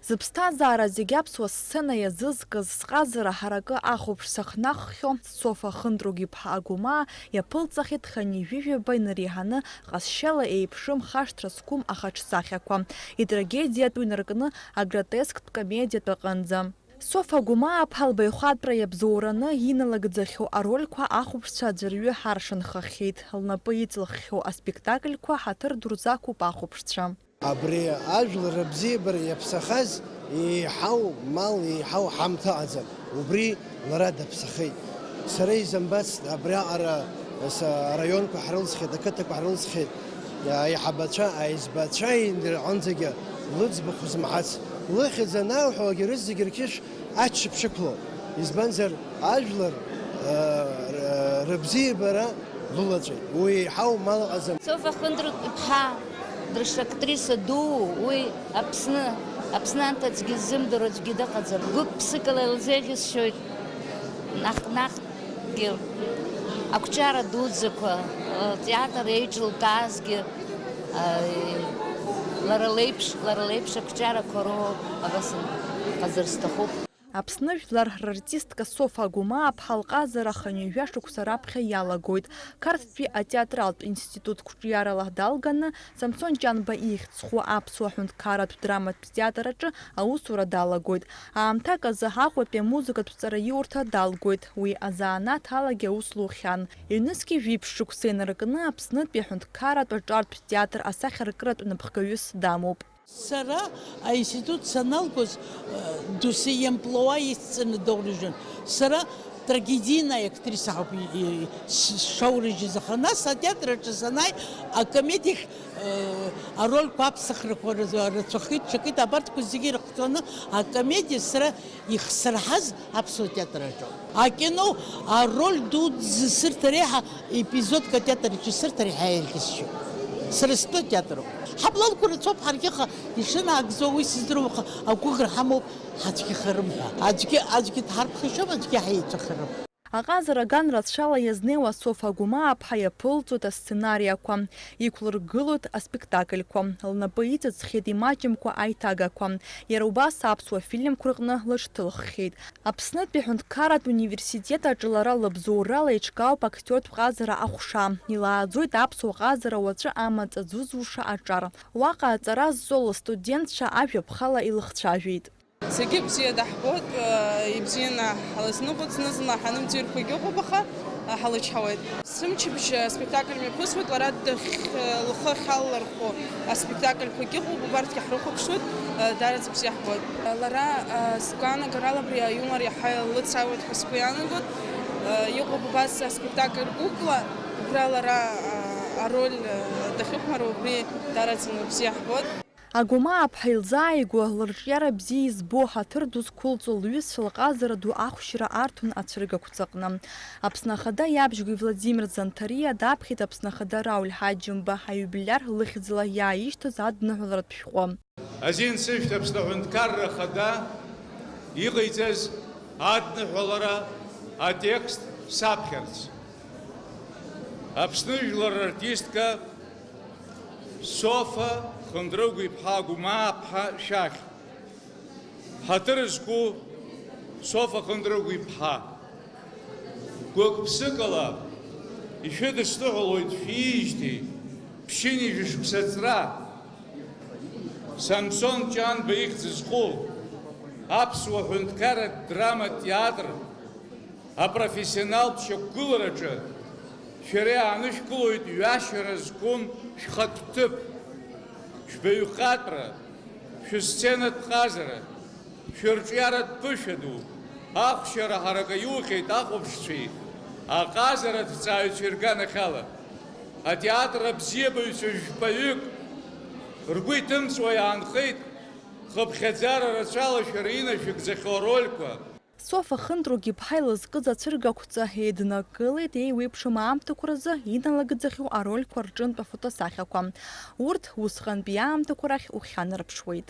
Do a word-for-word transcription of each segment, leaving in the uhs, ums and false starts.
Зыԥсҭазаара зегьы аԥсуа сцена иазызкыз, сҟазара ҳаракы ахәаԥшцәа хнаххьоу Софа Хынтругә-иԥҳа Агәмаа иаԥылҵахьеит хынҩажәижәаба инареиҳаны ҟазшьала еиԥшым хашҭра зқәым ахаҿсахьақәа, итрагедиатә инаркны агротесктә комедиатә аҟынӡа. Софа Агәмаа-ԥҳа лбаҩхатәра иабзоураны иналагӡахьоу арольқәа ахәаԥшцәа аӡәырҩы ҳаршанхахьеит, лнапы иҵылххьоу аспектакльқәа ҳаҭыр ду рзақәуп ахәаԥшцәа. Абри ажәлар рыбзиабара иаԥсахаз еиҳау мал, еиҳау ҳамҭа ыҟаӡам. Убри лара даԥсахеит. Сара изымбацт, абриаҟара са-, араионқәа ҳрылҵхьеит, ақыҭақәа ҳрылҵхьеит. Аиҳабацәа, аизбацәа индырҟынӡагьы лыӡбахә змаҳац. Лыхьӡ анааҳәалак, рызегь рқьышә аччаԥшь ықәло. Избанзар, ажәлар, э, р-, рыбзиабара лылаҵәеит. Уи еиҳау мал ыҟаӡам. Софа Хынтругә-иԥҳа дыршактриса дуу, уи Аԥсны, Аԥсны анҭ аӡәгьы ззымдыруа аӡәгьы дыҟаӡам. Гәык-ԥсыкала илзеиӷьысшьоит наҟ-наҟгьы ақәҿиара дуӡӡақәа, атеатр еиҿылкаазгьы, а, лара леиԥш, лара леиԥш ақәҿиарақәа роуп, абас ҟазар сҭахуп. Аԥсны жәлар рартистка Софа Агәмаа-ԥҳа лҟазара хынҩажәа шықәса раԥхьа иалагоит. Қарҭтәи атеатралтә институт қәҿиарала далганы, Самсон Ҷанба ихьӡ зху аԥсуа ҳәынҭқарратә драматә театр аҿы аусура далагоит. Аамҭак азы Аҟәатәи амузыкатә ҵараиурҭа далгоит. Уи азанааҭ алагьы аус лухьан. Ҩнызқьи жәиԥшь шықәса инаркны Аԥснытәи аҳәынҭқарратә аҿартә театр асахьаркыратә напхгаҩыс дамоуп. Сара аинститут саналгоз, э, досу иамплуа исҵаны доурыжьын. Сара трагедийная актриса ауп и-, и-, с-, сшаурыжьыз, аха нас атеатр аҿы санааи, акомедиахь, э, арольқәа аԥсахрақәа рацәа-, рацәахеит, ҽакит, абарҭқәа зегьы ирыхҵәаны акомедиа сара ихсырҳаз аԥсуа театр аҿы. Акино ароль дуӡӡа сырҭар еиҳа, епизодк атеатр аҿы сырҭар еиҳа еиӷьысшьоит. Сара стәы атеатр ауп. Ҳаблалқәа рацәоуп ҳаргьы, аха ишынаагӡо уи сыздыруам, аха агәыӷра ҳамоуп, ҳаӡәгьы харым ҳәа. Аӡәгьы, аӡәгьы дҳарԥхашьом, аӡәгьы ҳаицәыхарым. Аҟазара ган рацәала иазнеиуа Софа Агәмаа-ԥҳа иаԥылҵоит асценариақәа, иқәлыргылоит аспектакльқәа, лнапы иҵыҵхьеит имаҷымкәа аиҭагақәа. Иара убас аԥсуа фильмқәа рҟны лыҽҭылххьеит. Аԥснытәи аҳәынҭқарратә университет аҿы лара лыбзоурала еиҿкаауп актиортә ҟазара аҟәша. Илааӡоит аԥсуа ҟазара уаҵәы амаҵ аӡәызуша аҿар. Уаҟа аҵара зҵо лыстудентцәа ажәаԥхала илыхцәажәеит. Зегьы бзиа даҳбоит, ибзианы ҳлызныҟәоит, зны-зынла ҳанымӡырҩқәагьы ыҟоуп, аха ҳалычҳауеит. Сымчыбжь аспектакль мҩаԥысуеит, лара дахь-, лхы ахьаллырхо аспектакльқәагьы ыҟоуп, убарҭгьы ҳрыхәаԥшуеит, даараӡа бзиа ҳбоит. Лара, сгәаанагарала, абри аиумор иаҳа илыцаауеит ҳәа сгәы иаанагоит. Иҟоуп убас аспектакль Гәыкла, убра лара ароль дахьыхәмаруа, убри даараӡа бзиа ҳбоит. Агәмаа-ԥҳа илзааигәоу лырҿиара бзиа избо, ҳаҭыр ду зқәылҵо лҩызцәа лҟазара ду ахәшьра арҭон ацәыргақәҵаҟны. Аԥсны Ахада иабжьгәи Владимир Занҭариа даԥхьеит Аԥсны Ахада Рауль Ҳаџьымба аиубилиар лыхьӡала иааишьҭыз адныҳәаларатә шәҟәы. Азин сышәҭ Аԥсны Аҳәынҭқарра Ахада иҟаиҵаз адныҳәалара атекст саԥхьарц. Аԥсны жәлар рартистка Софа Хындрыгә-иԥҳа Гәмаа-ԥҳа шәахь. Ҳаҭыр зқәу Софа Хындрыгә-иԥҳа, гәык-ԥсыкала ишәыдысныҳәалоит шәиижьҭеи ԥшьынҩажәа шықәса ҵра. Самсон Ҷанба ихьӡ зху аԥсуа ҳәынҭқарратә драматә театр апрофессионалтә шьақәгылараҿы шәара иаанышәкылоит ҩашьара зқәым шәхатә ҭыԥ, шәбаҩхатәра, шәысценатә ҟазара, шәырҿиаратә ԥышәа ду, ахәшьара ҳаракы иухьеит ахәаԥшцәеи аҟазара аҭҵааҩцәеи рганахьала. Атеатр абзиабаҩцәа жәпаҩык ргәы иҭымҵуа иаанхеит хыԥхьаӡара рацәала шәара инашәыгӡахьоу арольқәа. Софа Хынтругә-иԥҳа илызкыз ацәыргақәҵа еиднакылеит еиуеиԥшым аамҭақәа рзы иналагӡахьоу арольқәа рҿынтә афотосахьақәа. Урҭ усҟантәи аамҭақәа рахь ухьанарԥшуеит.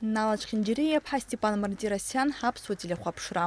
Нала Чхинџьириа-иԥҳа, Степан Мартиросиан, Аԥсуа телехәаԥшра.